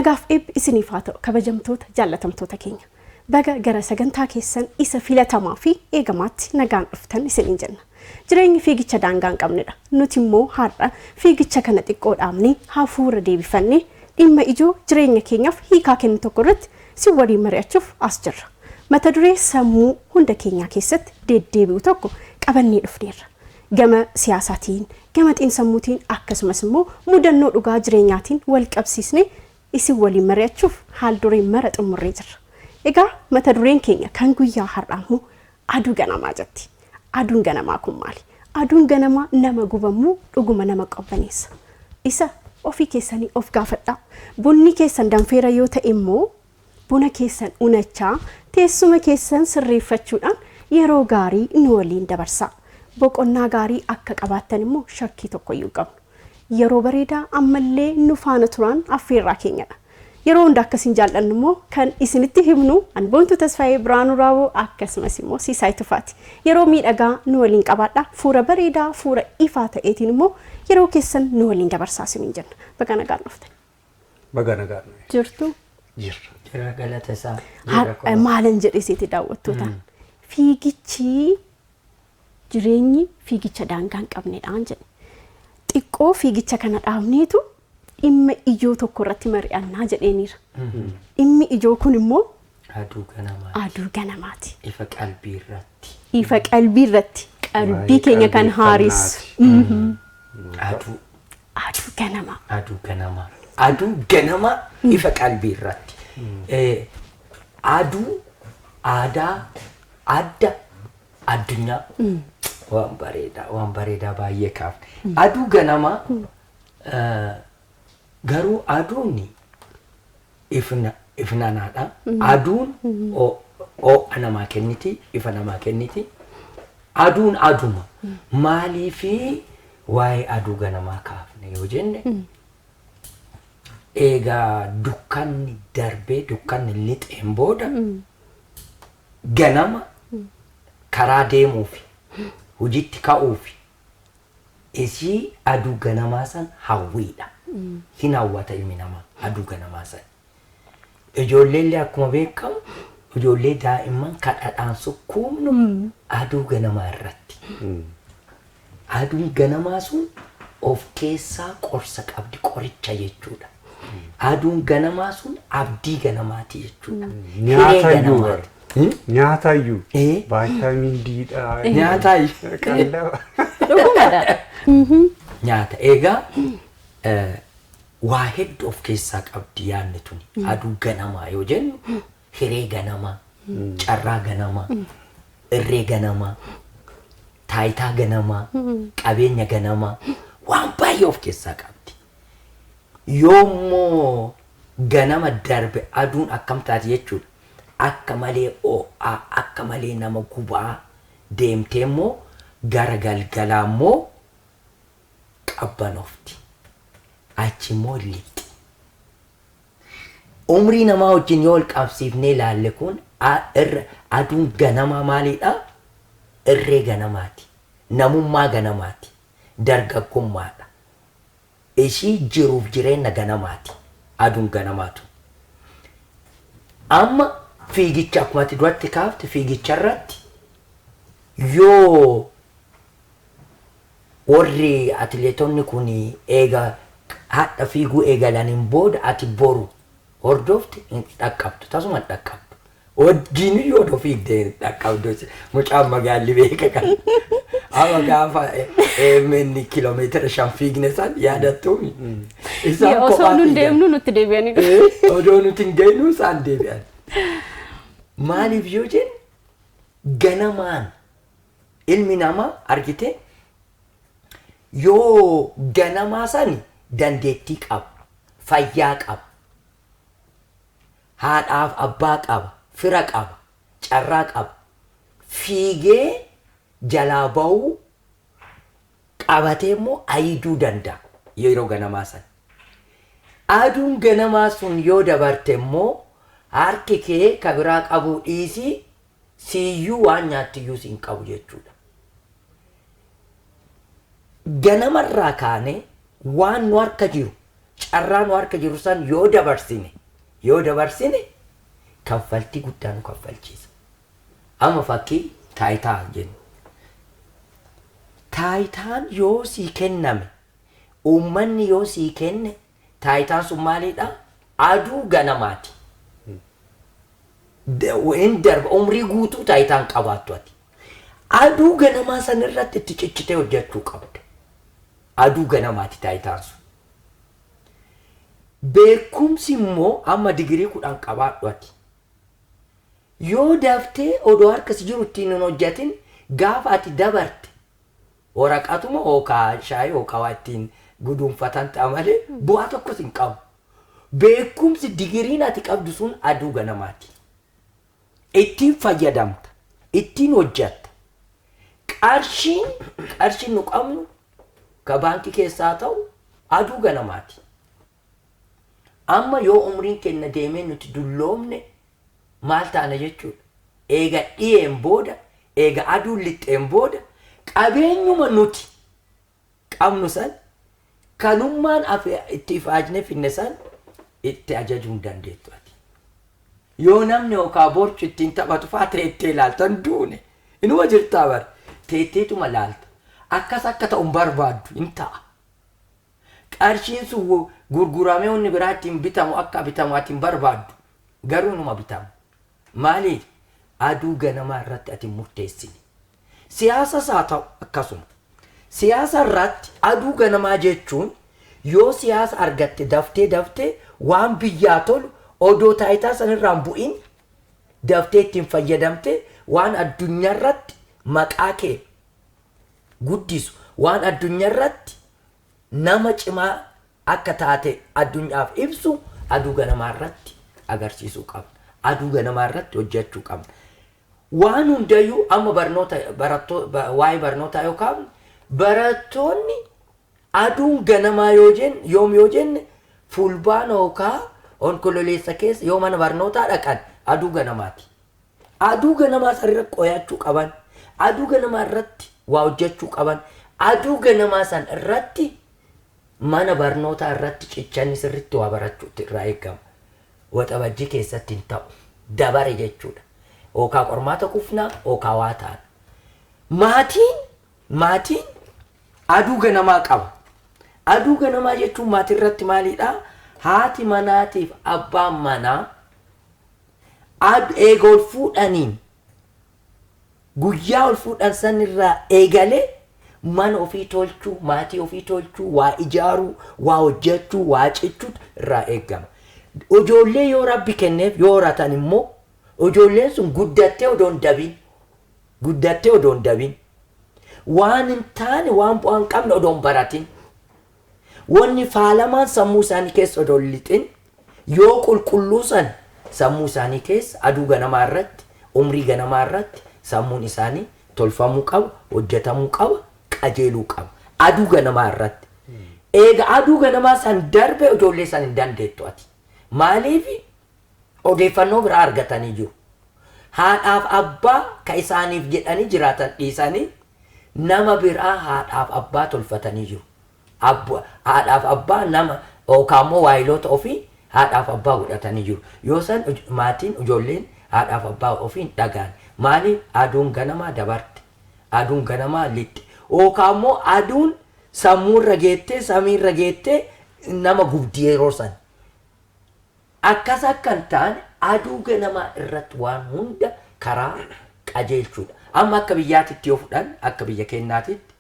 Nagaaf eebbi isiniif haa ta'u, kabajamtoota jaallatamtoota keenya. Baga gara sagantaa keessan isa filatamaa fi eegamaatti nagaan dhuftan isiniin jenna. Jireenyi fiigicha daangaa hin qabnedha. Nuti immoo har'a fiigicha kana xiqqoo dhaabnee, hafuura deebifannee, dhimma ijoo jireenya keenyaaf hiikaa kennu tokko irratti si waliin mari'achuuf as jirra. Mata duree sammuu hunda keenyaa keessatti deddeebi'u tokko qabannee dhufneerra. Gama siyaasaatiin, gama xiinsammuutiin, akkasumas immoo mudannoo dhugaa jireenyaatiin wal qabsiisnee isin waliin mari'achuuf haal duree mara xumurree jirra. Egaa mata dureen keenya kan guyyaa har'aa immoo "Aduu ganamaa" jetti. Aduun ganamaa kun maali? Aduun ganamaa nama gubamuu dhuguma nama qabbaneessa? Isa ofii keessanii of gaafadhaa. Bunni keessan danfeera yoo ta'e immoo buna keessan unachaa, teessuma keessan sirreeffachuudhaan yeroo gaarii nu waliin dabarsaa. Boqonnaa gaarii akka qabaattan immoo shakkii tokkoyyuu hin qabnu. Yeroo bareedaa ammallee nu faana turan affeerraa keenyadha. Yeroo hunda akkasiin jaallannu immoo kan isinitti himnu Anboontuu Tasfaayee, Biraanuu Raaboo, akkasumas immoo Siisaay Tufaati. Yeroo miidhagaa nu waliin qabaadha. Fuura bareedaa, fuura ifaa ta'eetiin immoo yeroo keessan nu waliin dabarsaa isiniin jenna. Baga nagaan dhuftan. Baga nagaan. Jirtu? Jirra. Jira, galata isaa. Har'a maalan jedhee seeti daawwattootaan? Fiigichi jireenyi fiigicha daangaa hin qabnedhaan jedhe. Xiqqoo fiigicha kana dhaabneetu dhimma ijoo tokko irratti mari'annaa jedheeniira. Dhimmi ijoo kun immoo Aduu ganamaa. Aduu ganamaati. Ifa qalbii irratti. Ifa qalbii irratti. Qalbii keenya kan haaressu. Aduu. Aduu ganamaa. Aduu ganamaa. Aduu ganamaa ifa qalbii irratti. Aduu aadaa adda addunyaa, waan bareedaa, waan bareedaa baay'ee kaafne. Aduu ganamaa, garuu aduun ifna ifnanaadha. Aduun ho'a namaa kenniti, ifa namaa kenniti. Aduun aduma. Maaliifi waa'ee aduu ganamaa kaafne yoo jenne, eegaa dukkanni darbee, dukkanni lixeen booda, ganama karaa deemuufi hojiitti ka'uufi isii aduu ganamaa san hawwiidha. Hin hawwata ilmi namaa aduu ganamaa san. Ijoolleellee akkuma beekamu, ijoollee daa'imman kadhadhaan sukkuumnu aduu ganamaa irratti. Aduun ganamaa sun of keessaa qorsa qabdi, qoricha jechuudha. Aduun ganamaa sun abdii ganamaati jechuudha. Nyaata Hiree iyyuu ganamaati. bara. Nyaata iyyuu. Vitamin D dha. Nyaata iyyuu. Qallaba. Dhugumadha. Nyaata. Egaa waa hedduu of keessaa qabdi yaadni tuni. Aduu ganamaa yoo jennu, hiree ganamaa, carraa ganamaa, irree ganamaa, taayitaa ganamaa, qabeenya ganamaa, waan baay'ee of keessaa qabdi. Yoommoo ganama darbe aduun akkam taati jechuudha. Akka malee ho'aa, akka malee nama gubaa deemtee immoo gara galgalaa immoo qabbanoofti. Achi immoo lixxi. Umrii namaa wajjin yoo wal qabsiifnee ilaalle, kun irra aduun ganamaa maalidha? Irree ganamaati. Namummaa ganamaati. Dargaggummaadha. Ishii jiruuf jireenya ganamaati. Aduun ganamaatu. Amma fiigicha akkuma ati duratti kaafte, fiigicha irratti yoo warri atileetonni kun eega hadha fiiguu eegalaniin booda ati boru hordofte, hin dhaqqabdu, tasuma hin dhaqqabdu. Wajjin yoo odoo fiigdee hin dhaqqabdu. Mucaan magaalli beeka kan. Amma gaafa AMN kiiloomeetira 5 fiigne san yaadattuumi? Isaan osoo kophaa nun fiigan. Deemnu nutti deebi'anii dhufu. Odoo nuti hin geenyu isaan deebi'an. Maaliif yoo jenne, ganamaan ilmi namaa argite yoo ganamaa sani dandeettii qaba, fayyaa qaba, haadhaaf abbaa qaba, fira qaba, carraa qaba. Fiigee jalaa bahuu qabatee immoo ayiduu danda'a yeroo ganamaa sana. Aduun ganamaa sun yoo dabarte immoo harki kee ka biraa qabuu dhiisii, siyyuu waan nyaattiyyuu siin qabu jechuudha. Ganamarraa kaanee waan nu harka jiru Carraa nu harka jiru san yoo dabarsine kaffaltii guddaa nu kaffalchiisa. Amma fakkii taayitaa jennu. Taayitaan yoo sii kenname, uummanni yoo sii kenne, taayitaan sun maalidha? Aduu ganamaati. Hin darba, umrii guutuu taayitaan qabaattu ati. Aduu ganamaa san irratti itti cichitee hojjechuu qabda. Aduu ganamaati taayitaan sun. Beekumsi immoo amma digirii 10 qabaadhu ati. Yoo daftee odoo harkas jiru ittiin hin hojjetin gaafa ati dabarte waraqatuma yookaan shaayii yookaan waa ittiin guduunfatan ta'a malee bu'aa tokkos hin qabu. Beekumsi digiriin ati qabdu sun aduu ganamaati. Ittiin fayyadamta, ittiin hojjetta. Qarshiin nu qabnu ka baankii keessaa ta'u aduu ganamaati. Amma yoo umriin keenya deemee nuti dulloomne maal taana jechuudha. Eega dhiyeen booda, eega aduun lixxeen booda qabeenyuma nuti qabnu san kanummaan itti ifaajne finne san itti ajajuu hin dandeettu ati. Yoo namni yookaan borcu ittiin taphatu fa'aa teettee ilaalta hin duune. Inuma jirtaa bara. Teetteetuma laalta. Akkas akka ta'u hin barbaaddu hin ta'a. Qarshiin sun gurguramee wanni biraa ittiin bitamu akka bitamu ati hin barbaaddu. Garuu inuma bitama. Maaliif? Aduu ganamaa irratti ati murteessini. Siyaasas haa ta'u akkasuma. Siyaasa irratti aduu ganamaa jechuun yoo siyaasa argatte daftee waan biyyaa tolu odoo taayitaa sanirraan bu'in daftee ittiin fayyadamte waan addunyaa irratti maqaa kee guddisu, waan addunyaa irratti nama cimaa akka taate addunyaaf ibsu aduu ganamaa irratti agarsiisuu qabna. Aduu ganamaa irratti hojjechuu qabna. Waan hundayyuu amma barnoota waa'ee barnootaa yookaan barattoonni aduun ganamaa yoo jenne yoom yoo jenne fulbaana yookaan onkololeessa keessa yoo mana barnootaa dhaqan aduu ganamaati. Aduu ganamaa san irratti qo'achuu qaban, aduu ganamaa irratti waa hojjechuu qaban, aduu ganamaa san irratti mana barnootaa irratti cichanni sirriitti waa barachuutti irraa eegama. Waxabajjii keessatti hin ta'u. Dabare jechuudha. Yookaan qormaata kufnaa yookaan waa ta'an. Maatiin aduu ganamaa qaba. Aduu ganamaa jechuun maatii irratti maalidhaa? Haati manaatiif abbaan manaa eega ol fuudhaniin guyyaa ol fuudhan sanirraa eegalee mana ofii tolchuu, maatii ofii tolchuu, waa ijaaruu, waa hojjechuu, waa cichuu irraa eegama. Ijoollee yoo rabbi kenneef yoo horatan immoo ijoolleen sun guddattee odoo hin dabin waan hin taane waan bu'aa hin qabne odoo hin baratin wanni faalamaan sammuu isaanii keessa odoo hin lixin yoo qulqulluu san sammuu isaanii keessa aduu ganamaa irratti umrii ganamaa irratti sammuun isaanii tolfamuu qaba, hojjetamuu qaba, qajeeluu qaba. Aduu ganamaa irratti. Eega aduu ganamaa san darbe ijoollee san hin dandeettu ati. Maaliif odeeffannoo biraa argatanii jiru. Haadhaaf abbaa ka isaaniif jedhanii jiraatan dhiisanii nama biraa haadhaaf abbaa tolfatanii jiru. Haadhaaf abbaa nama yookaan immoo waayiloota ofii haadhaaf abbaa godhatanii jiru. Yoo san maatiin ijoolleen haadhaaf abbaa ofii hin dhagaan. Maaliif aduun ganamaa dabarte, aduun ganamaa lixxe yookaan immoo aduun sammuurra geettee samiirra geettee nama gubdi yeroo san. Akkas akka hin taane aduu ganamaa irratti waan hunda karaa qajeelchuudha. Amma akka biyyaatitti yoo fudhan akka biyya keenyaatitti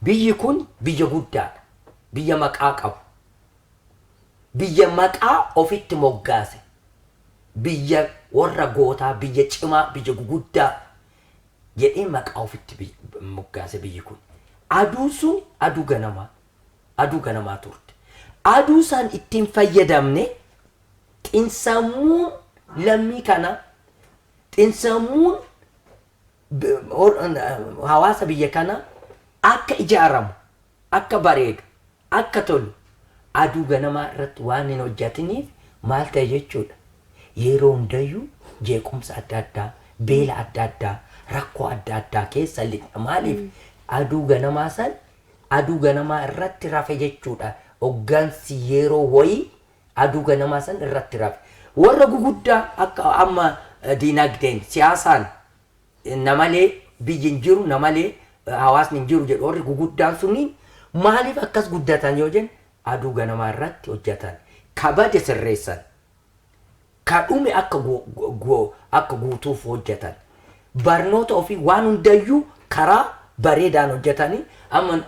biyyi kun biyya guddaadha. Biyya maqaa qabu. Biyya maqaa ofitti moggaase. Biyya warra gootaa, biyya cimaa, biyya guguddaa jedhee maqaa ofitti moggaase biyyi kun. Aduun sun aduu ganamaa turte. Aduu san ittiin fayyadamne xinsammuun lammii kana xinsammuun hawaasa biyya kana akka ijaaramu, akka bareedu, akka tolu aduu ganamaa irratti waan hin hojjetiniif maal ta'e jechuudha. Yeroo hundayyuu jeequmsa adda addaa, beela adda addaa, rakkoo adda addaa keessa lixxa. Maaliif aduu ganamaa san aduu ganamaa irratti rafe jechuudha. Hoggansi yeroo wayii aduu ganamaa san irratti rafe. Warra guguddaa akka amma diinagdeen siyaasaan namalee biyyi hin jiru, namalee hawaasni hin jiru jedhu, warri guguddaan suniin maaliif akkas guddatan yoo jenne, aduu ganamaa irratti hojjetan. Kabade sirreessan. Ka dhume akka guutuuf hojjetan. Barnoota ofii waan hundayyuu karaa bareedaan hojjetanii. Amma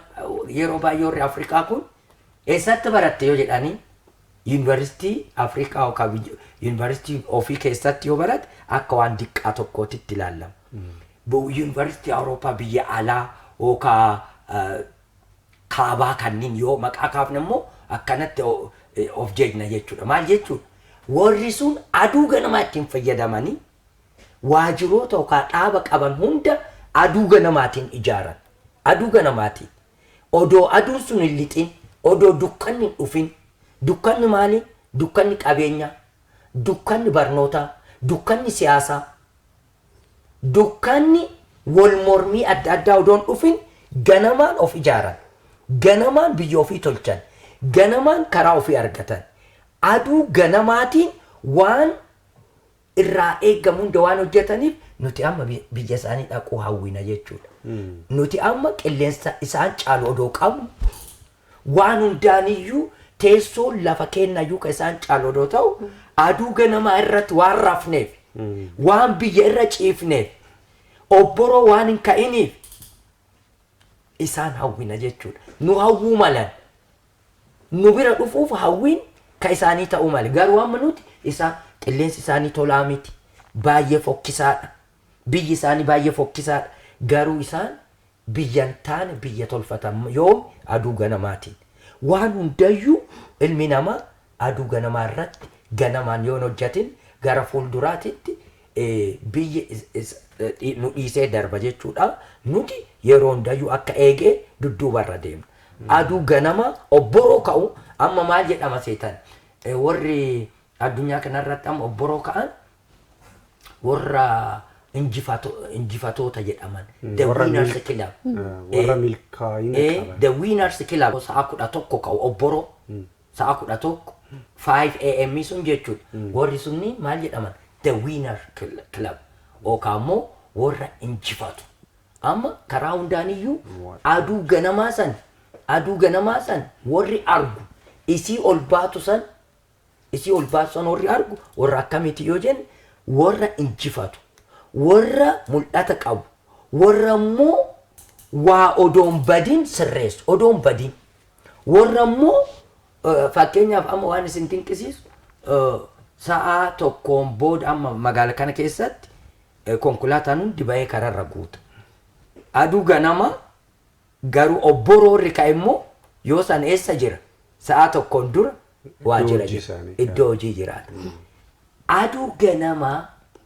yeroo baay'ee warri Afrikaa kun eessatti baratte yoo jedhanii, yuunivarsiitii Afrikaa yookaan yuunivarsiitii ofii keessatti yoo barate akka waan diqqaa tokkootitti ilaalama. Yuunivarsiitii Awurooppaa, biyya alaa yookaan kaabaa kanneen yoo maqaa kaafne immoo akkanatti of jejna jechuudha. Maal jechuudha? Warri sun aduu ganamaa ittiin fayyadamanii waajiroota yookaan dhaaba qaban hunda aduu ganamaatiin ijaaran. Aduu ganamaatiin. Odoo aduun sun hin lixin, odoo dukkanni hin dhufin. Dukkanni maali? Dukkanni qabeenyaa, dukkanni barnootaa, dukkanni siyaasaa, dukkanni wal mormii adda addaa odoo hin dhufin ganamaan of ijaaran. Ganamaan biyya ofii tolchan. Ganamaan karaa ofii argatan. Aduu ganamaatiin waan irraa eegamu hunda waan hojjetaniif nuti amma biyya isaanii dhaquu hawwina jechuudha. Nuti amma qilleensa isaan caalu odoo qabnu, waan hundaaniyyuu teessoon lafa keenyayyuu kan isaan caalu odoo ta'u, aduu ganamaa irratti waan rafneef, waan biyya irra ciifneef, obboroo waan hin ka'iniif isaan hawwina jechuudha. Nu hawwuu malan, nu bira dhufuuf hawwiin ka isaanii ta'uu male. Garuu amma nuti isaan qilleensi isaanii tolaa miti, baay'ee fokkisaadha, biyyi isaanii baay'ee fokkisaadha. Garuu isaan biyyan taane biyya tolfatan. Yoom? Aduu ganamaatiin. Waan hundayyuu ilmi namaa aduu ganamaa irratti ganamaan yoo hin hojjetin gara fuulduraatitti biyyi nu dhiisee darba jechuudha. Nuti yeroo hundayyuu akka eegee dudduubarra deemna. Aduu ganama obboroo ka'u amma maal jedhama seetan, warri addunyaa kanarratti amma obboroo ka'an warra injifatoota jedhaman. The Warra Winners Club. Warra milkaa'ina qaban. The Winners Club sa'a 11 ka'u, obboroo sa'a 11, 5 AM sun jechuudha. Warri sunni maal jedhaman? The Winner Club yookaan immoo warra injifatu. Amma karaa hundaaniyyuu aduu ganamaa san warri argu, isii ol baatu san, isii ol baatu san warri argu warra akkamiiti yoo jenne, warra injifatu, warra mul'ata qabu, warra immoo waa odoon badin sirreessu, odoon badin, warra immoo fakkeenyaaf amma waan isin dinqisiisu, sa'a tokkoon booda amma magaala kana keessatti konkolaataan hundi bahee kararra guuta. Aduu ganama garuu obboroo warri ka'e immoo yoo san eessa jira? Sa'a tokkoon dura waajjira hojii jira. isaanii. Iddoo hojii jiraata. Aduu ganamaa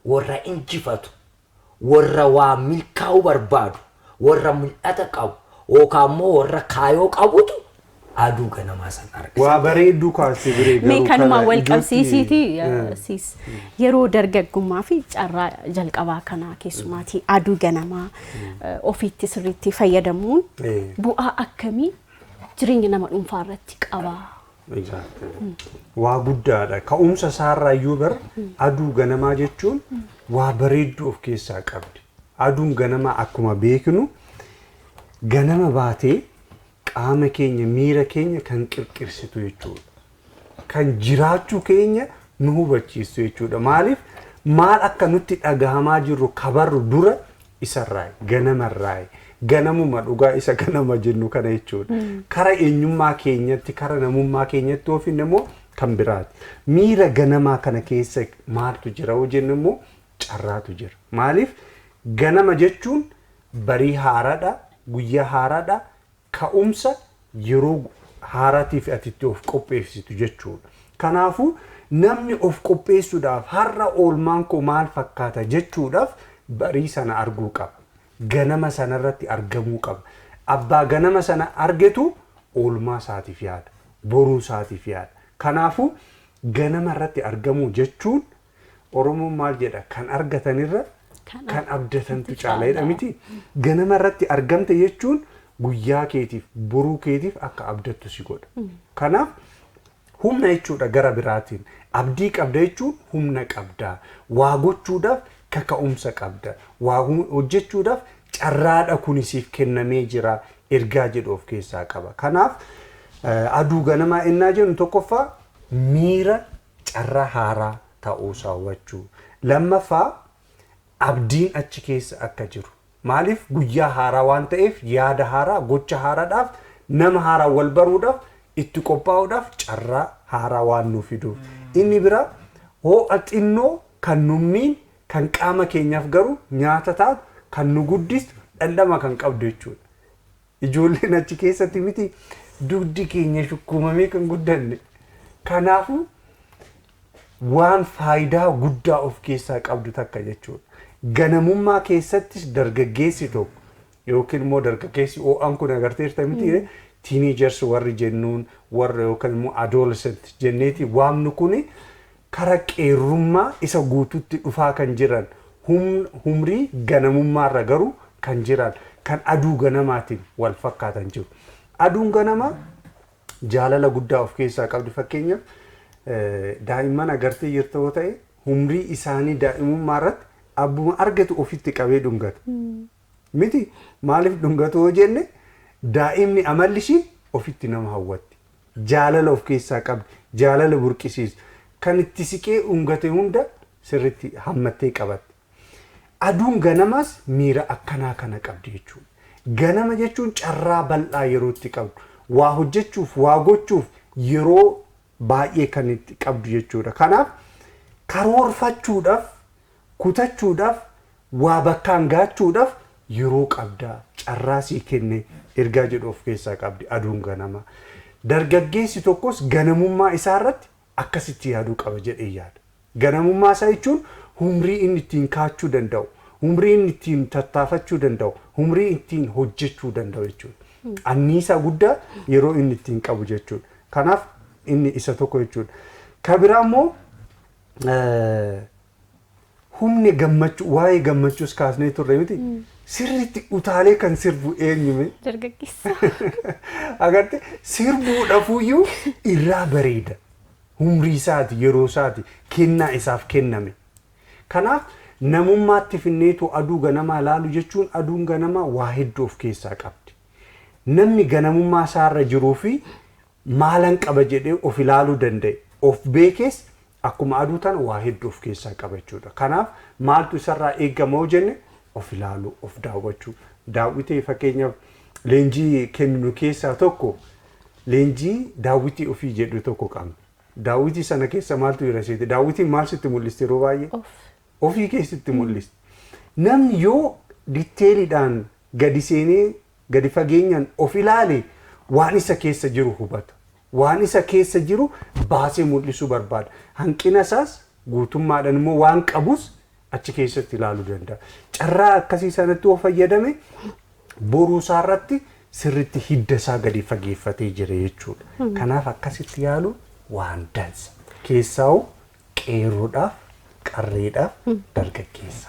warra injifatu, warra waa milkaa'uu barbaadu, warra mul'ata qabu yookaan immoo warra kaayoo qabutu aduu ganamaa san arga. Waa bareedduu kaasee biree Mee garuu kanuma kana wal iddootti- qabsiisiiti siis yeroo dargaggummaa fi carraa jalqabaa kanaa keessumaatii aduu ganamaa ofiitti sirriitti fayyadamuun bu'aa akkamii jireenya nama dhuunfaa irratti qaba? Exactly. Waa guddaadha. Ka'umsa isaarraa iyyuu bar aduu ganamaa jechuun waa bareedduu of keessaa qabdi. Aduun ganamaa akkuma beeknu ganama baatee qaama keenya, miira keenya kan qirqirsitu jechuudha. Kan jiraachuu keenya nu hubachiistu jechuudha. Maaliif, maal akka nutti dhagahamaa jirru kabarru dura isarraa, ganamarraa, ganamuma dhugaa isa ganama jennu kana jechuudha. Kara eenyummaa keenyatti, kara namummaa keenyatti ofiin immoo kan biraati. Miira ganamaa kana keessa maaltu jira yoo jennu immoo carraatu jira. Maaliif, ganama jechuun barii haaraadha, guyyaa haaraadha, ka'umsa yeroo haaraatiif ati itti of qopheessitu jechuudha. Kanaafuu namni of qopheessuudhaaf, har'a oolmaan koo maal fakkaata jechuudhaaf barii sana arguu qaba. Ganama sanarratti argamuu qaba. Abbaa ganama sana argetu oolmaa isaatiif yaada. Boruu isaatiif yaada. Kanaafuu ganama irratti argamuu jechuun, Oromoon maal jedha, kan argatanirra kan abdatantu caala jedha miti. Ganama irratti argamte jechuun Guyyaa keetiif, boruu keetiif akka abdattu si godha. Kanaaf humna jechuudha gara biraatiin. Abdii qabda jechuun humna qabda. Waa gochuudhaaf kaka'umsa qabda. Waa hojjechuudhaaf carraadha kun siif kennamee jira ergaa jedhu of keessaa qaba. Kanaaf aduu ganamaa ennaa jennu tokkoffaa miira carraa haaraa ta'uusaa hubachuu. Lammaffaa abdiin achi keessa akka jiru. Maaliif guyyaa haaraa waan ta'eef yaada haaraa, gocha haaraadhaaf, nama haaraa wal baruudhaaf, itti qophaa'uudhaaf carraa haaraa waan nuuf fiduuf. Inni biraa ho'a xinnoo kan nummiin kan qaama keenyaaf garuu nyaata taatu kan nu guddistu dhandhama kan qabdu jechuudha. Ijoolleen achi keessatti miti dugdi keenya shukkuumamee kan guddanne. Kanaafuu waan faayidaa guddaa of keessaa qabdu takka jechuudha. Ganamummaa keessattis dargaggeessi tokko yookiin immoo dargaggeessi ho'aan kun agarteerta miti teenagers warri jennuun warra yookaan immoo adolescent jenneeti waamnu kuni kara qeerrummaa isa guututti dhufaa kan jiran humrii ganamummaarra garuu kan jiran kan aduu ganamaatiin wal fakkaatan jiru. Aduun ganamaa jaalala guddaa of keessaa qabdi. Fakkeenyaaf daa'imman agartee jirta yoo ta'e umrii isaanii daa'imummaa irratti abbuma argatu ofitti qabee dhungata. Miti maaliif dhungatu yoo jenne daa'imni amalli ishii ofitti nama hawwatti. Jaalala of keessaa qabdi. Jaalala burqisiisu. Kan itti siqee dhungate hunda sirriitti hammattee qabatti. Aduun ganamaas miira akkanaa kana qabdi jechuudha. Ganama jechuun carraa bal'aa yeroo itti qabdu. Waa hojjechuuf, waa gochuuf yeroo baay'ee kan itti qabdu jechuudha. Kanaaf karoorfachuudhaaf, kutachuudhaaf, waa bakkaan gaachuudhaaf yeroo qabdaa carraa sii kenne ergaa jedhu of keessaa qabdi aduun ganama. Dargaggeessi tokkos ganamummaa isaa irratti akkasitti yaaduu qaba jedhee yaada. Ganamummaa isaa jechuun umrii inni ittiin kaachuu danda'u, umrii inni ittiin tattaafachuu danda'u, umrii ittiin hojjechuu danda'u jechuudha. Anniisaa guddaa yeroo inni ittiin qabu jechuudha. Kanaaf inni isa tokko jechuudha. Kan biraa immoo humni gammachuu waa'ee gammachuus kaasnee turre miti sirriitti utaalee kan sirbu eenyume? Dargaggeessa. Agarte sirbuudhaafuyyuu irraa bareeda. Umrii isaati, yeroo isaati, kennaa isaaf kenname. Kanaaf namummaatti finneetu aduu ganamaa laalu jechuun aduun ganamaa waa hedduu of keessaa qabdi. Namni ganamummaa isaarra jiruu fi maalan qaba jedhee of ilaaluu danda'e, of beekes akkuma aduu tana waa hedduu of keessaa qaba jechuudha. Kanaaf maaltu isarraa eegama yoo jenne of ilaaluu, of daawwachuu. Daawwitee fakkeenyaaf leenjii kenninu keessaa tokko leenjii daawwitii ofii jedhu tokko qabna. Daawwitii sana keessa maaltu jira seete? Daawwitiin maal sitti mul'isti yeroo baay'ee? Ofii keessatti mul'isti. Namni yoo ditteeliidhaan gadi seenee gadi fageenyaan of ilaale waan isa keessa jiru hubata. Waan isa keessa jiru baasee mul'isuu barbaada. Hanqina isaas guutummaadhaan immoo waan qabus achi keessatti ilaaluu danda'a. Carraa akkasii sanatti yoo fayyadame boruu isaa irratti sirriitti hidda isaa gadi fageeffatee jira jechuudha. Kanaaf akkasitti yaalu waan dansa. Keessaa'u qeerroodhaaf, qarreedhaaf, dargaggeessa.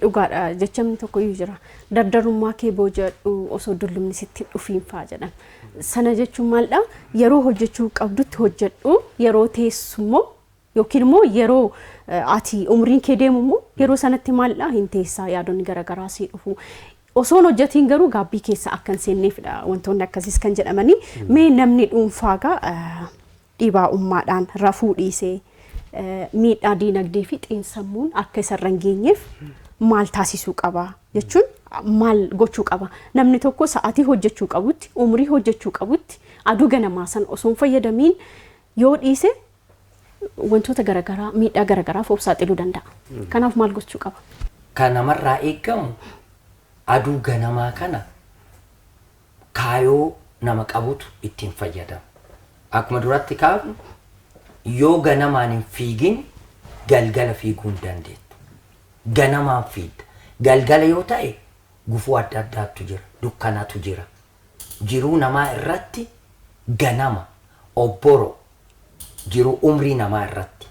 Dhugaadha jechamni tokko iyyuu jira. Dardarummaa kee boojadhu osoo dullumni sitti dhufiin faa jedhan. Sana jechuun maalidha? Yeroo hojjechuu qabdutti hojjedhu, yeroo teessummoo yookiin immoo yeroo ati umriin kee deemu immoo yeroo sanatti maalidha hin teessaa yaadonni garaagaraa sii dhufu. Osoon hojjetiin garuu gaabbii keessa akka hin seenneefidha wantoonni akkasiis kan jedhamanii. Mee namni dhuunfaa gaa dhibaa'ummaadhaan rafuu dhiisee miidhaa diinagdee fi xiinsammuun akka isarra hin geenyeef maal taasisuu qaba jechuun maal gochuu qaba? Namni tokko sa'aatii hojjechuu qabutti, umrii hojjechuu qabutti aduu ganamaa san osoo hin fayyadamiin yoo dhiise wantoota garaagaraa miidhaa garaagaraaf of saaxiluu danda'a. Kanaaf maal gochuu qaba? Kan namarraa eegamu aduu ganamaa kana kaayoo nama qabutu ittiin fayyadama. Akkuma duratti kaafnu yoo ganamaan hin fiigin galgala fiiguu hin dandeettu. Ganamaan fiigda. Galgala yoo ta'e gufuu adda addaatu jira, dukkanatu jira. Jiruu namaa irratti ganama obboro jiruu umrii namaa irratti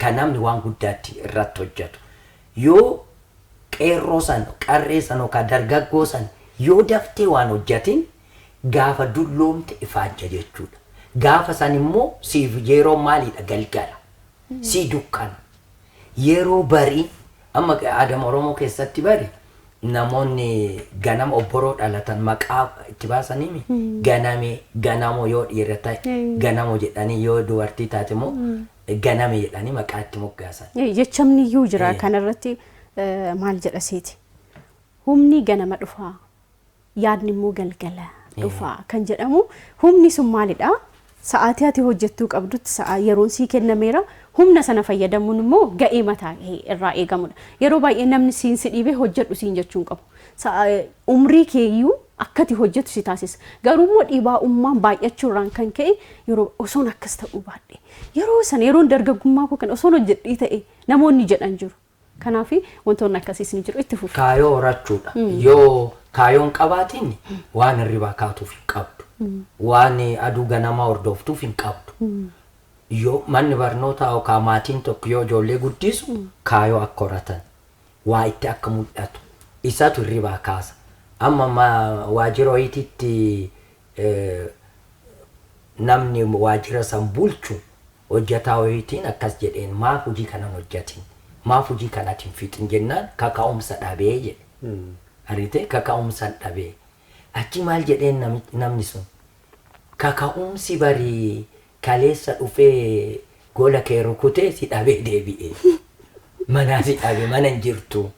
kan namni waan guddaatti irratti hojjetu. Yoo qeerroo san, qarree san yookaan dargaggoo san yoo daftee waan hojjetin Gaafa dulloomte ifaajja jechuudha. Gaafa san immoo siif yeroo maaliidha galgala. Sii dukkana. Yeroo barii amma aadama Oromoo keessatti bari namoonni ganama obboroo dhalatan maqaa itti baasaniimi ganame ganamo yoo dhiira ta'e ganamo jedhanii yoo dubartii taate immoo ganame jedhanii maqaa itti moggaasan. Jechamni iyyuu jira kanarratti maal jedha seeti. Humni ganama dhufaa yaadni immoo galgala dhufaa kan jedhamu humni sun maalidha? Sa'aatii ati hojjettuu qabdutti sa'a yeroon sii kennameera humna sana fayyadamuun immoo ga'ee mataa irraa eegamudha. Yeroo baay'ee namni siin si dhiibee hojjedhu siin jechuun qabu. Umrii keeyyuu akkati hojjetu si taasisa. Garuu immoo dhiibaa ummaan baay'achuurraan kan ka'e yeroo osoon akkas ta'uu baadhe yeroo sana yeroon dargaggummaa koo kan osoon hojjedhii ta'e namoonni jedhan jiru. Kanaaf wantoonni akkasiis ni jiru itti fufu. Kaayoo horachuudha. Yoo kaayoon qabaatiin waan hirribaa kaatuuf hin qabdu. Waan aduu ganamaa hordoftuuf hin qabdu. Yoo manni barnootaa yookaan maatiin tokko yoo ijoollee guddisu kaayoo akka horatan waa itti akka mul'atu isatu hirribaa kaasa. Amma waajjira wayiititti namni waajjira san bulchu hojjetaa wayiitiin akkas jedheen maaf hojii kanan hojjetin maaf hojii kanatti hin fixin jennaan kaka'umsa dhabee jedhe. Argitee kaka'umsa dhabee. Achi maal jedheen namni sun kaka'umsi barii kaleessa dhufee gola kee rukutee si dhabee deebi'e. Manaa si dhabe mana hin jirtu.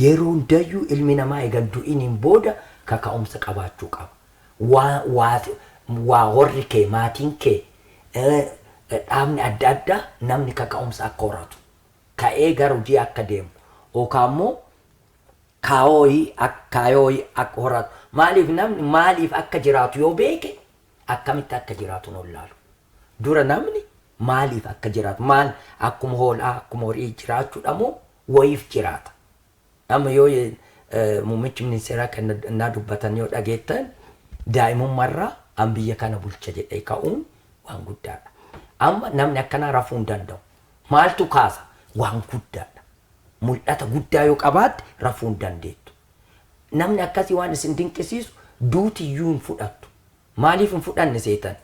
Yeroo hundayyuu ilmi namaa egaa du'iniin booda kaka'umsa qabaachuu qaba. Waa warri kee maatiin kee dhaabni adda addaa namni kaka'umsa akka horatu. Ka'ee gara hojii akka deemu yookaan immoo kaayooyi akka horatu. Maaliif namni maaliif akka jiraatu yoo beeke akkamitti akka jiraatu hin wallaalu. Dura namni maaliif akka jiraatu maal akkuma hoolaa akkuma horii jiraachuudha moo wayiif jiraata. Amma yoo muummichi ministeeraa kan naa dubbatan yoo dhageettan daa'imummaarraa an biyya kana bulcha jedhee ka'uun waan guddaadha. Amma namni akkanaa rafuu hin danda'u. Maaltu kaasa? Waan guddaadha. Mul'ata guddaa yoo qabaatte rafuu hin dandeettu. Namni akkasii waan isin dinqisiisu duutiyyuu hin fudhattu. Maaliif hin fudhanne seetan?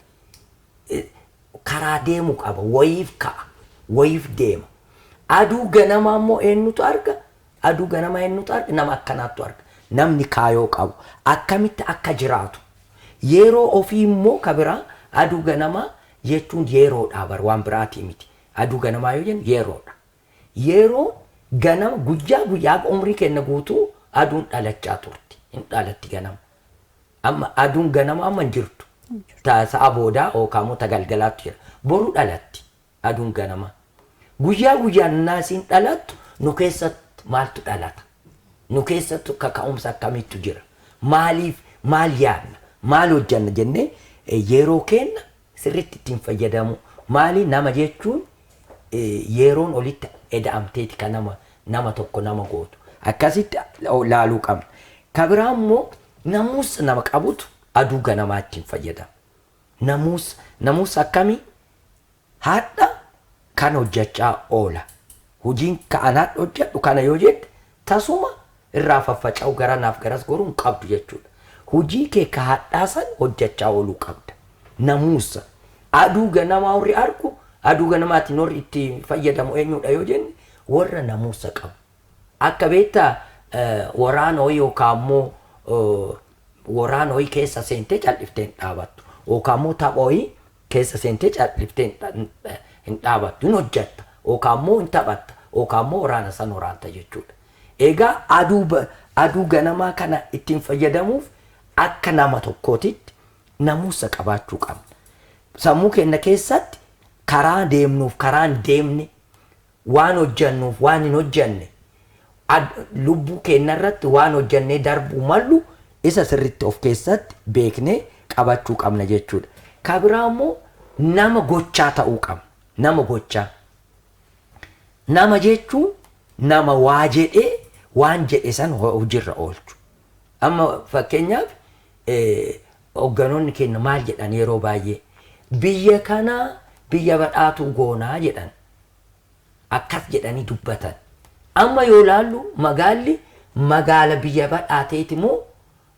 Karaa deemu qaba, wayiif ka'a, wayiif deema. Aduu ganamaa immoo eenyutu arga? Aduu ganamaa eenyutu arga? Nama akkanaattu arga. Namni kaayoo qabu akkamitti akka jiraatu. Yeroo ofii immoo ka biraa aduu ganamaa jechuun yeroodha bar waan biraatii miti. Aduu ganamaa yoo jennu yeroodha. Yeroo ganama guyyaa guyyaa umrii keenya guutuu aduun dhalachaa turti. Hin dhalatti ganama. Amma aduun ganama amma hin jirtu. Sa'a boodaa yookaan immoo galgalaatu jira. Boru dhalatti aduun ganama. Guyyaa guyyaan naasiin dhalattu nu keessatti maaltu dhalata? Nu keessatti kaka'umsa akkamiitu jira? Maaliif maal yaadna? Maal hojjanna jennee yeroo keenya sirriitti ittiin fayyadamu. Maali nama jechuun yeroon olitti eda'amteeti kan nama tokko nama gootu. Akkasitti laaluu qabna. Ka biraa immoo namuusa nama qabutu aduu ganamaa ittiin fayyadama. Namuusa akkamii? Haadha kan hojjechaa oola. Hojiin ka'an haadha hojjedhu kana yoo jette tasuma irraa faffaca'u gara naaf garas goruu hin qabdu jechuudha. Hojii kee ka haadhaa san hojjechaa ooluu qabda. Namuusa. Aduu ganamaa warri argu aduu ganamaatiin warri itti fayyadamu eenyudha yoo jenne warra namuusa qabu. Akka beektaa waraana wayii yookaan immoo waraana wayii keessa seentee calliftee hin dhaabattu. Yookaan immoo tapha wayii keessa seentee calliftee hin dhaabattu. Hin hojjetta. Yookaan immoo hin taphatta. Yookaan immoo waraana san waraanta jechuudha. Egaa aduu ganamaa kana ittiin fayyadamuuf akka nama tokkootitti namuusa qabaachuu qabna. Sammuu keenya keessatti karaa deemnuuf karaa hin deemne waan hojjannuuf waan hin hojjanne lubbuu keenya irratti waan hojjannee darbuu mallu isa sirriitti of keessatti beeknee qabachuu qabna jechuudha. Ka biraa immoo nama gochaa ta'uu qabna. Nama gochaa. Nama jechuun nama waa jedhee waan jedhe san hojiirra oolchu. Amma fakkeenyaaf hoogganoonni keenya maal jedhan yeroo baay'ee biyya kanaa biyya badhaatuu goonaa jedhan akkas jedhanii dubbatan. Amma yoo laallu magaalli magaala biyya badhaateeti moo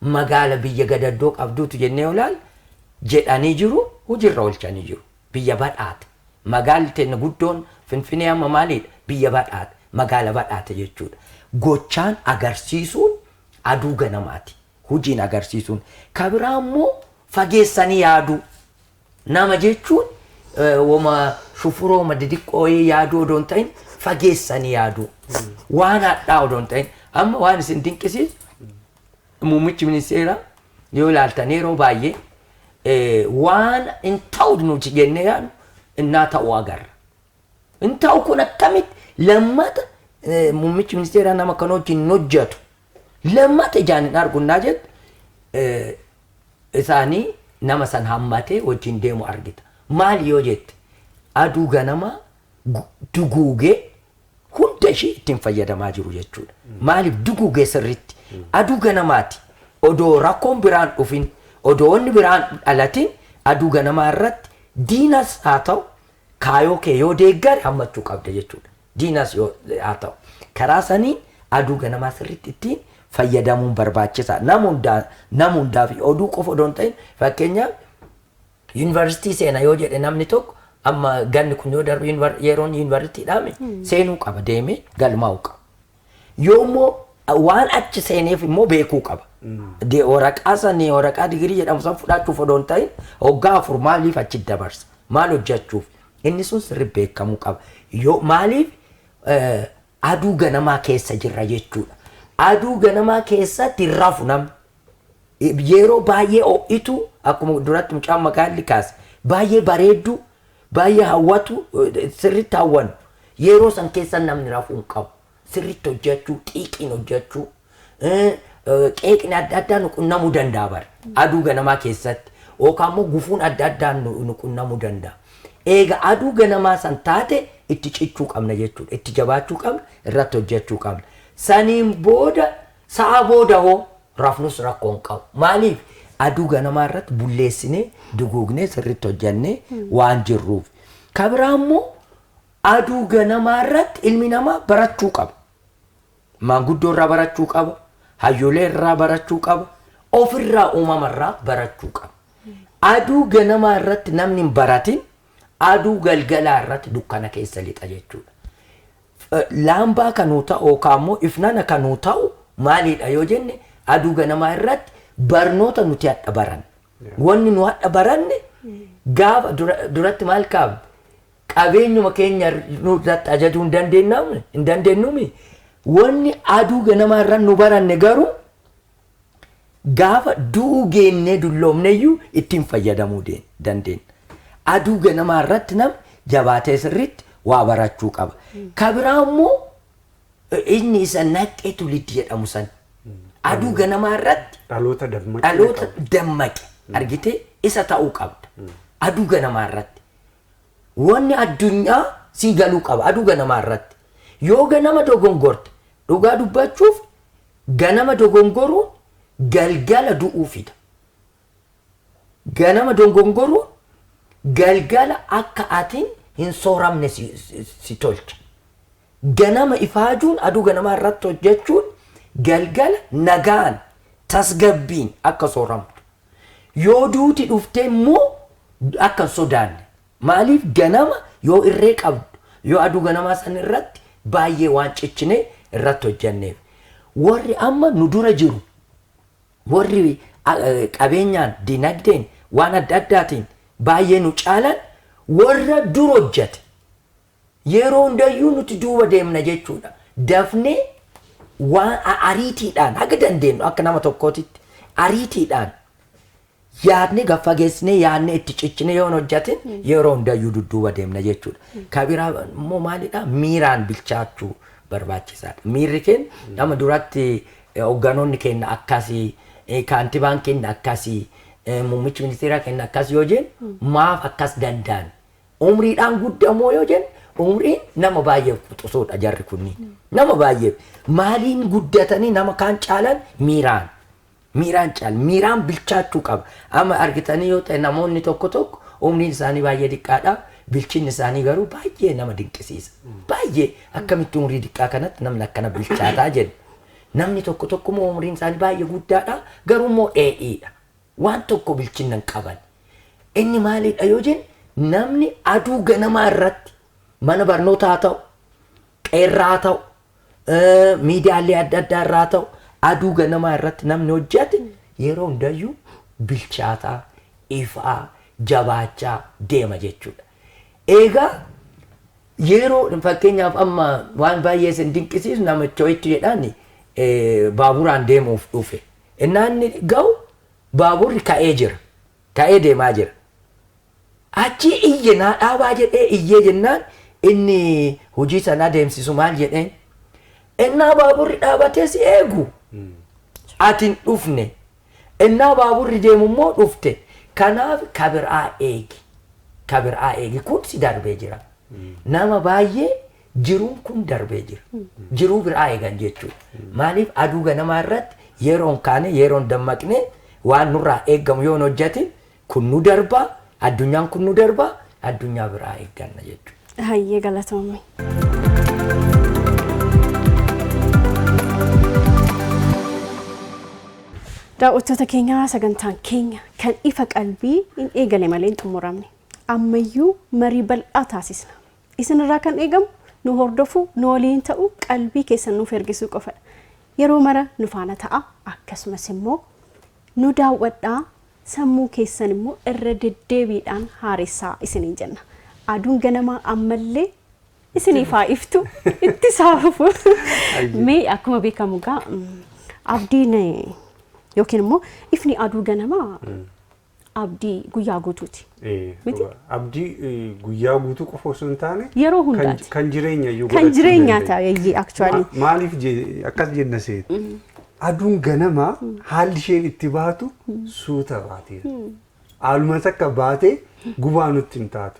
Magaala biyya gadaddoo qabduutu jennee olaal jedhanii jiru, hojiirra oolchanii jiru. Biyya badhaate. Magaalli teenya guddoon Finfinnee amma maalidha? Biyya badhaate. Magaala badhaate jechuudha. Gochaan agarsiisuun aduu ganamaati. Hojiin agarsiisuun. Ka biraa immoo fageessanii yaaduu. Nama jechuun wama shufurooma didiqqoo yaaduu odoo hin ta'in fageessanii yaaduu. Waan hadhaa odoo hin ta'in. Amma waan isin dinqisiisu muummichi ministeeraa yoo ilaaltan yeroo baay'ee waan hin ta'u nuti jennee yaadnu innaa ta'u agarra. Hin ta'u kun akkamitti lammata muummichi ministeeraa nama kana wajjin hin hojjetu. Lammata ijaan hin argu innaa jettu isaanii nama san hammatee wajjin deemu argita. Maali yoo jette aduu ganamaa duguugee hunda ishee ittiin fayyadamaa jiru jechuudha. Maaliif duguugee sirriitti? Aduu ganamaati. Odoo rakkoon biraan dhufin, odoo wanni biraan dhalatin aduu ganamaa irratti diinas haa ta'u kaayoo kee yoo deeggare hammachuu qabda jechuudha. Diinas yoo haa ta'u. Karaa saniin aduu ganamaa sirriitti ittiin fayyadamuun barbaachisaa. Nama hundaa fi oduu qofa odoo hin ta'in fakkeenyaaf yuunivarsiitii seena yoo jedhe namni tokko amma ganni kun yoo darbu yeroon yuunivarsiitii dhaame seenuu qaba deemee galmaa'uu qaba. Yoo immoo waan achi seeneef immoo beekuu qaba. Waraqaa sanii waraqaa digirii jedhamu san fudhachuuf odoo hin ta'in waggaa 4 maaliif achi dabarsa? Maal hojjechuuf? Inni sun sirri beekamuu qaba. Yoo maaliif aduu ganamaa keessa jirra jechuudha. Aduu ganamaa keessatti rafu namni. Yeroo baay'ee ho'itu akkuma duratti mucaan magaalli kaase baay'ee bareedduu baay'ee hawwatu sirriitti hawwannu yeroo san keessa namni rafuu hin qabu. Sirriitti hojjechuu, xiiqiin hojjechuu, qeeqni adda addaa nu qunnamuu danda'a bara aduu ganamaa keessatti yookaan immoo gufuun adda addaa nu qunnamuu danda'a. Eega aduu ganamaa san taate itti cichuu qabna jechuudha. Itti jabaachuu qabna, irratti hojjechuu qabna. Saniin booda sa'a booda hoo rafnus rakkoo hin qabu. Maaliif aduu ganamaa irratti bulleessinee duguugnee sirriitti hojjennee waan jirruuf. Ka biraa immoo aduu ganamaa irratti ilmi namaa barachuu qaba. Maanguddoo irraa barachuu qaba. Hayyoolee irraa barachuu qaba. Ofirraa uumama irraa barachuu qaba. Aduu ganamaa irratti namni hin baratin aduu galgalaa irratti dukkana keessa lixa jechuudha. Laambaa kanuu ta'u yookaan immoo ifnana kanuu ta'u maalidha yoo jenne aduu ganamaa irratti barnoota nuti hadha baranne. Wanni nu hadha baranne gaafa duratti maal kaabne? Qabeenyuma keenya nurratti ajajuu hin dandeenyumi. Wanni aduu ganamaa irra nu baranne garuu gaafa du'uu geennee dulloomneyyuu ittiin fayyadamuu dandeenya. Aduu ganamaa irratti namni jabaatee sirriitti waa barachuu qaba. Ka biraa immoo inni isa naqee tuliddi jedhamu san aduu ganamaa irratti dhaloota dammaqe argitee isa ta'uu qabda. Aduu ganamaa irratti. Wanni addunyaa sii galuu qaba aduu ganamaa irratti. Yoo ganama dogongorte dhugaa dubbachuuf ganama dogongoruun galgala du'uu fida. Ganama dogongoruun galgala akka atiin hin sooramne si tolcha. Ganama ifaajuun aduu ganamaa irratti hojjechuun galgala nagaan tasgabbiin akka sooramtu. Yoo duuti dhuftee immoo akka hin sodaanne. Maaliif ganama yoo irree qabdu yoo aduu ganamaa san irratti baay'ee waan cichine irratti hojjenneef. Warri amma nu dura jiru warri qabeenyaan dinagdeen waan adda addaatiin baay'ee nu caalan warra dur hojjete yeroo hundayyuu nuti duuba deemna jechuudha. Dafnee waan ariitiidhaan haga dandeenyu akka nama tokkootitti ariitiidhaan yaadne gaffageessnee yaadne itti cichine yoo hojjetin yeroo hundayyuu dudduuba deemna jechuudha. Ka biraa immoo maalidha? Miiraan bilchaachuu barbaachisaadha. Miirri keenya nama duratti hoogganoonni keenya akkasii, kaantibaan keenya akkasii, muummichi ministeeraa keenya akkas yoo jennu maaf akkas danda'an? Umriidhaan guddamoo yoo jennu umriin nama baay'eef quxisuudha jarri kunniin. Nama baay'eef maaliin guddatanii nama kaan caalan miiraan. Miiraan caala. Miiraan bilchaachuu qaba. Amma argitanii yoo ta'e namoonni tokko tokko umriin isaanii baay'ee xiqqaadha. Bilchinni isaanii garuu baay'ee nama dinqisiisa. Baay'ee akkamitti umrii xiqqaa kanatti namni akkana bilchaataa jenna. Namni tokko tokko immoo umriin isaanii baay'ee guddaadha, garuu immoo dheedhiidha. Waan tokko bilchina hin qaban. Inni maalidha yoo jenne, namni aduu ganamaa irratti mana barnootaa haa ta'u, qeerraa haa ta'u, miidiyaalee adda addaa irraa haa ta'u, aduu ganamaa irratti namni hojjete yeroo hundayyuu bilchaataa, ifaa, jabaachaa deema jechuudha. Egaa yeroo fakkeenyaaf amma waan baay'ee isin dinqisiisu, namicha wayiitu jedhaan baaburaan deemuuf dhufe. Innaan ga'u baaburri ka'ee jira. Ka'ee deemaa jira. Achi iyye, "Naa dhaabaa," jedhee iyyee jennaan, inni hojii sana adeemsisu maal jedheen? "Innaa baaburri dhaabatee si eegu ati hin dhufne. Innaa baaburri deemu immoo dhufte. Kanaaf kabiraa eegi. Kabiraa eegi, kun si darbee jira." Nama baay'ee jiruun kun darbee jira. Jiruu biraa eegan jechuudha. Maaliif? Aduu ganamaa irratti yeroon kaane, yeroon dammaqne, waan nurraa eeggamu yoo hin hojjetin, kun nu darbaa, addunyaan kun nu darbaa, addunyaa biraa eegganna jechuudha. Hayyee, galatoomii. Daawwattoota keenyaa, sagantaan keenya kan ifa qalbii hin eegale malee hin xumuramne. Ammayyuu marii bal'aa taasisna. Isinirraa kan eegamu nu hordofuu, nu waliin ta'uu, qalbii keessan nuuf ergisuu qofadha. Yeroo mara nu faana ta'a. Akkasumas immoo nu daawwadhaa, sammuu keessan immoo irra deddeebiidhaan haaressaa isiniin jenna. Aduun ganamaa ammallee isiniif haa iftu, itti saafufu. Mee akkuma beekamu gaa abdiin yookiin immoo ifni aduu ganamaa abdii guyyaa guutuuti. Miti? Abdii guyyaa guutuu qofa osoo hin taane Yeroo hundaati. kan jireenya iyyuu Kan godhachuu jireenyaa dandeenya. ta'e actually. Maaliif akkas jenna seeti? Aduun ganamaa haalli isheen itti baatu suuta baateera. Haaluma takka baatee gubaa nutti hin taatu.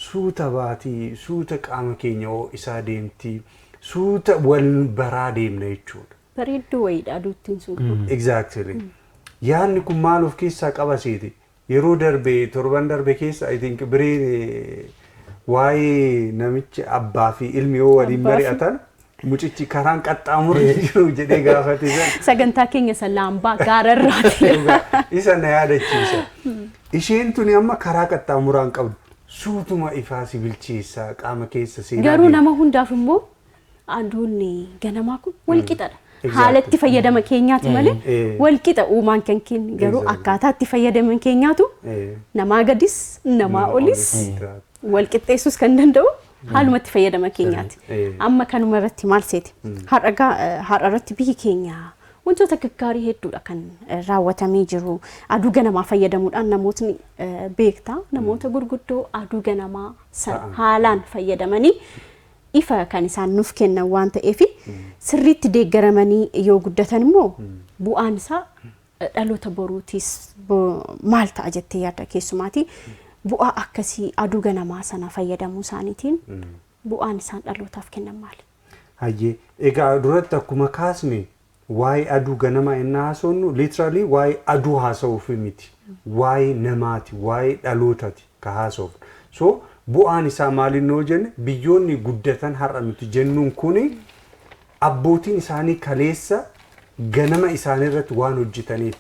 Suuta baatii, suuta qaama keenya ho'isaa deemti, suuta wal baraa deemna jechuudha. Bareedduu wayiidha aduuttiin sun. Exactly. Yaadni kun maal of keessaa qaba seeti? Yeroo darbe, torban darbe keessa, I think biree waa'ee namichi abbaa fi ilmi yoo waliin Abbaa fi- mari'atan, mucichi karaan qaxxaamurri jiru jedhee gaafate san. Sagantaa keenya isa laambaa gaararraati. Isa na yaadachiisa. Isheen tuni amma karaa qaxxaamuraan qabdu. Suutuma ifaa si bilcheessaa qaama keessa seenaa Garuu deema. nama hundaaf immoo aduun ganamaa kun wal qixadha. Haala itti fayyadama keenyaati malee wal qixa uumaan kan kenne, garuu akkaataa itti fayyadama keenyaatu namaa gadis namaa olis wal qixxeessuus kan danda'u haaluma itti fayyadama keenyaati. Amma kanuma irratti maal seeti? Har'a irratti biyyi keenya wantoota gaggaarii hedduudha kan raawwatamee jiru. Aduu ganamaa fayyadamuudhaan namootni beektaa, namoota gurguddoo aduu ganamaa san Ta'an. haalaan fayyadamanii ifa kan isaan nuuf kennan waan ta'eef, sirriitti deeggaramanii yoo guddatan immoo bu'aan isaa dhaloota boruutiis maal ta'a jettee yaadda? Keessumaati bu'aa akkasii aduu ganamaa sana fayyadamuu isaaniitiin bu'aan isaan dhalootaaf kennan maali? Hayyee, egaa duratti akkuma kaasne, waa'ee aduu ganamaa inni haasofnu literally waa'ee aduu haasa'uuf miti. Waa'ee namaati, waa'ee dhalootaati ka haasofnu. So bu'aan isaa maaliin noo jenne, biyyoonni guddatan har'a nuti jennuun kuni abbootiin isaanii kaleessa ganama isaanii irratti waan hojjetaniif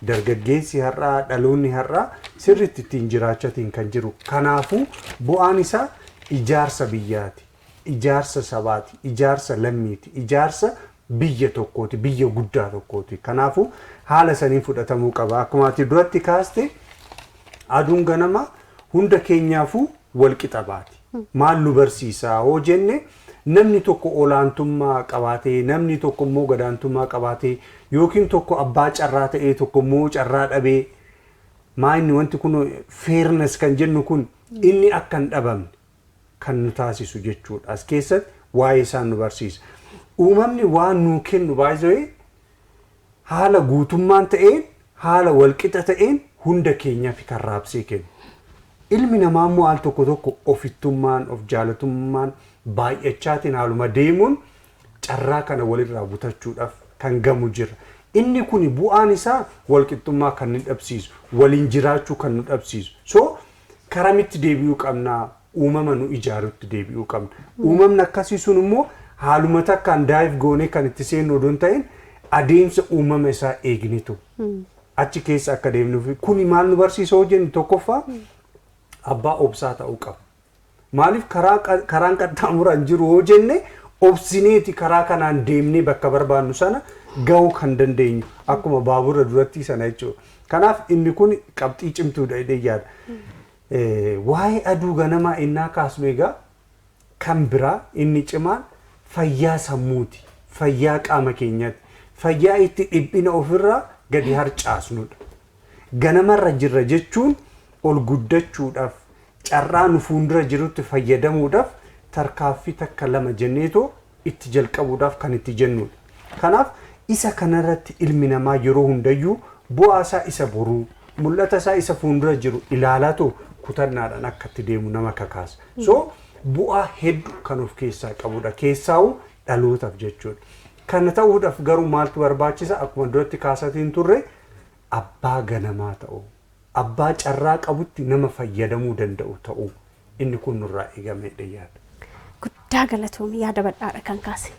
dargaggeessi har'aa, dhaloonni har'aa sirriitti ittiin jiraachatiin kan jiru. Kanaafuu bu'aan isaa ijaarsa biyyaati, ijaarsa sabaati, ijaarsa lammiiti, ijaarsa biyya tokkooti, biyya guddaa tokkooti. Kanaafuu haala saniin fudhatamuu qaba. Akkuma ati duratti kaaste, aduun ganama hunda keenyaafuu wal qixa baati. Maal nu barsiisaa hoo jenne, namni tokko olaantummaa qabaatee, namni tokko immoo gadaantummaa qabaatee, yookiin tokko abbaa carraa ta'ee, tokko immoo carraa dhabee, maa inni wanti kun fairness kan jennu kun inni akka hin dhabamne kan nu taasisu jechuudha. As keessatti waa'ee isaan nu barsiisa. Uumamni waan nuu kennu baay'ee haala guutummaan ta'een, haala walqixa ta'een hunda keenyaaf kan raabsee kennu. Ilmi namaa immoo al tokko tokko ofittummaan, of jaalatummaan baay'achaatiin haaluma deemuun carraa kana walirraa butachuudhaaf kan gamu jira. Inni kun bu'aan isaa walqixxummaa kan nu dhabsiisu, waliin jiraachuu kan nu dhabsiisu. So karamitti deebi'uu qabnaa? Uumama nu ijaarutti deebi'uu qabna. Uumamni akkasii sun immoo haaluma takkaan dive goonee kan itti seennu odoo hin ta'in Adeemsa uumama isaa eegnitu achi keessa akka deemnuuf kuni maal nu barsiisa hoo jennu, tokkoffaa abbaa obsaa ta'uu qaba. Maaliif karaan qaxxaamuraan jiru hoo jenne, obsineeti karaa kanaan deemnee bakka barbaannu sana gahuu kan dandeenyu, akkuma baabura duratti sana jechuudha. Kanaaf inni kun qabxii cimtuudha jedhee yaada. Waa'ee aduu ganamaa innaa kaasnu egaa kan biraa inni cimaan fayyaa sammuuti. Fayyaa qaama keenyaati. Fayyaa itti dhiphina ofirraa gadi harcaasnudha. Ganamarra jirra jechuun ol guddachuudhaaf, carraa nu fuuldura jirutti fayyadamuudhaaf, tarkaaffii takka lama jenneetoo itti jalqabuudhaaf kan itti jennudha. Kanaaf isa kanarratti ilmi namaa yeroo hundayyuu bu'aa isaa isa boruu, mul'ata isaa isa fuuldura jiru ilaalaatoo kutannaadhaan akka itti deemu nama kakaasa. So bu'aa hedduu kan of keessaa qabudha. Keessaa'u dhalootaaf jechuudha. Kana ta'uudhaaf garuu maaltu barbaachisa? Akkuma duratti kaasatiin turre, abbaa ganamaa ta'uu, abbaa carraa qabutti nama fayyadamuu danda'u ta'uu, inni kun nurraa eegamedha yaada. Guddaa galatoomi, yaada bal'aadha kan kaase.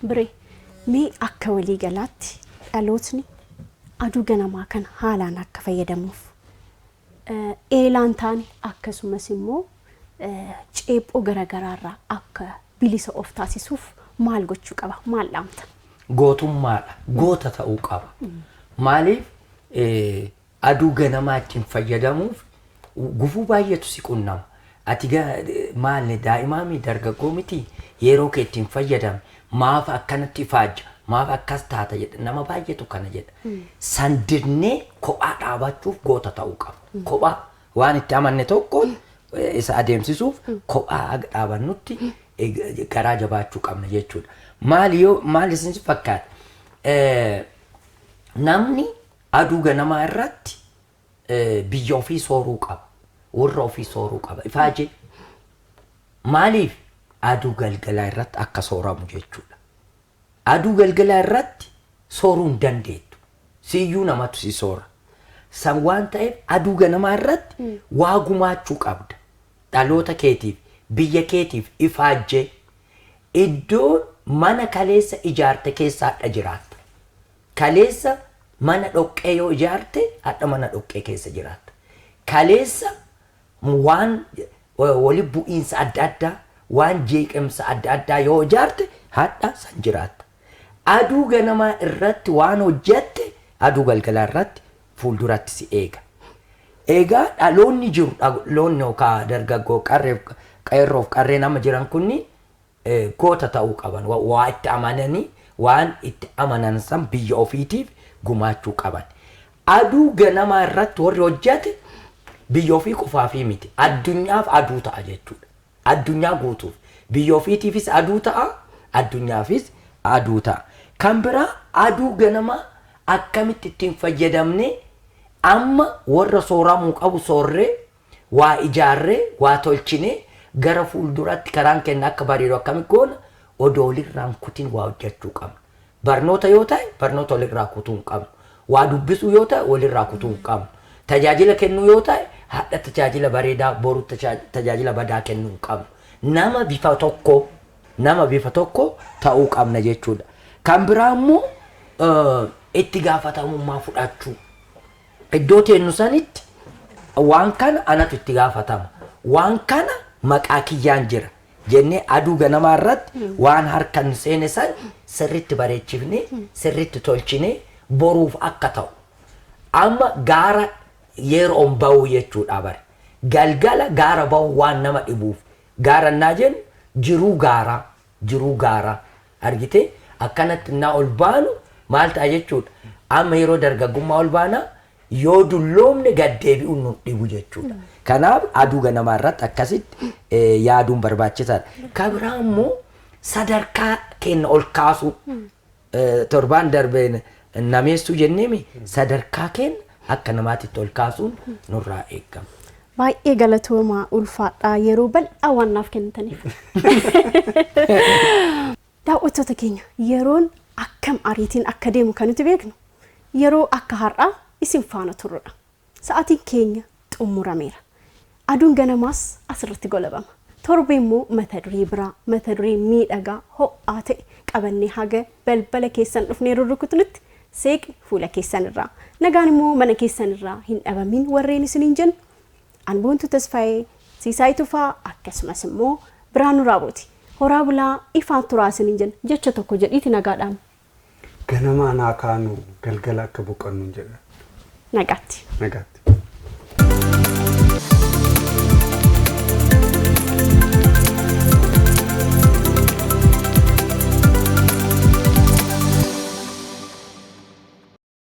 Biree, mee akka walii galaatti dhalootni aduu ganamaa kana haalaan akka fayyadamuuf, eelaan taane akkasumas immoo ceephoo garaagaraarraa akka bilisa of taasisuuf maal gochuu qaba? Maal dhaamta? Gootummaadha. Goota ta'uu qaba. Maaliif aduu ganamaa ittiin fayyadamuuf gufuu baay'eetu si qunnama. Ati maal, daa'imaa mi, dargaggoo miti, yeroo kee ittiin fayyadame maaf akkanatti ifaajja, maaf akkas taata jedha, nama baay'eetu kana jedha. San didnee kophaa dhaabachuuf goota ta'uu qaba. Kophaa waan itti amanne tokko isa adeemsisuuf kophaa haga dhaabannutti garaa jabaachuu qabna jechuudha. Maali yoo maal isin fakkaata? Namni aduu ganamaa irratti biyya ofii sooruu qaba. Warra ofii sooruu qaba. Ifaajee. Maaliif aduu galgalaa irratti akka sooramu jechuudha. Aduu galgalaa irratti sooruu hin dandeettu. Siyyuu namatu si soora. San waan ta'eef aduu ganamaa irratti waa gumaachuu qabda. Dhaloota keetiif, biyya keetiif ifaajjee. Iddoo mana kaleessa ijaarte keessa hadha jiraatta. Kaleessa mana dhoqqee yoo ijaarte, hadha mana dhoqqee keessa jiraatta. Kaleessa waan wali bu'iinsa adda addaa, waan jeequmsa adda addaa yoo ijaarte, hadha san jiraatta. Aduu ganamaa irratti waan hojjette aduu galgalaa irratti fuulduratti si eega. Egaa dhaloonni jiru, dhaloonni yookaan dargaggoo, qeerroof qarree nama jiran kunni goota ta'uu qaban. Waa itti amananii waan itti amanan san biyya ofiitiif gumaachuu qaban. Aduu ganamaa irratti warri hojjete biyya ofii qofaafii miti, addunyaaf aduu ta'a jechuudha. Addunyaa guutuuf, biyya ofiitiifis aduu ta'a, addunyaafis aduu ta'a. Kan biraa aduu ganamaa akkamitti ittiin fayyadamne, amma warra sooramuu qabu soorree, waa ijaarree, waa tolchinee gara fuulduratti karaan kenna akka bareedu akkamitti goona? Odoo walirraan kutin waa hojjechuu qabna. Barnoota yoo ta'e barnoota walirraa kutuu hin qabnu. Waa dubbisuu yoo ta'e walirraa kutuu hin qabnu. Tajaajila kennuu yoo ta'e hadha tajaajila bareedaa, boru tajaajila badaa kennuu hin qabnu. Nama bifa tokko ta'uu qabna jechuudha. Kan biraa immoo itti gaafatamummaa fudhachuu. Iddoo teennu sanitti waan kana anatu itti gaafatama. Waan kana maqaa kiyyaan jira jennee aduu ganamaa irratti waan harkan seene san sirritti bareechifnee, sirritti tolchinee boruuf akka ta'u. Amma gaara yeroon bahu jechuudha bare. Galgala gaara bahu waan nama dhibuuf, gaara naa jennu jiruu gaaraa argite, akkanatti naa ol baanu maal ta'a jechuudha. Amma yeroo dargaggummaa ol baanaa, yoo dulloomne gad deebi'uun nu dhibu jechuudha. Kanaaf aduu ganamaa irratti akkasitti yaaduun barbaachisaadha. Kan biraa immoo sadarkaa keenya ol kaasuu. Torbaan darbeen nameessuu jenneemi, sadarkaa keenya akka namaatitti ol kaasuun nurraa eegama. Baay'ee galatoomaa, ulfaadhaa, yeroo bal'aa waan naaf kennitaniif. Daawwattoota keenya, yeroon akkam ariitiin akka deemu kan nuti beeknu yeroo akka har'aa isin faana turrudha. Sa'aatiin keenya xumurameera. Aduun ganamaas asirratti golabama. Torbe immoo mata duree biraa, mata duree miidhagaa ho'aa ta'e qabannee haga balbala keessan dhufnee rurrukutnutti seeqni fuula keessan irraa, nagaan immoo mana keessan irraa hin dhabamin warreen isiniin jennu. Anboontu Tasfaayee, Siisaay Tufaa akkasumas immoo Biraanuu Raabooti. Horaa bulaa, ifaan turaa isiniin jenna. Jecha tokko jedhiiti nagaadhaan. Ganamaan haa kaanu, galgala akka boqonnu jedha. Nagaatti. Nagaatti.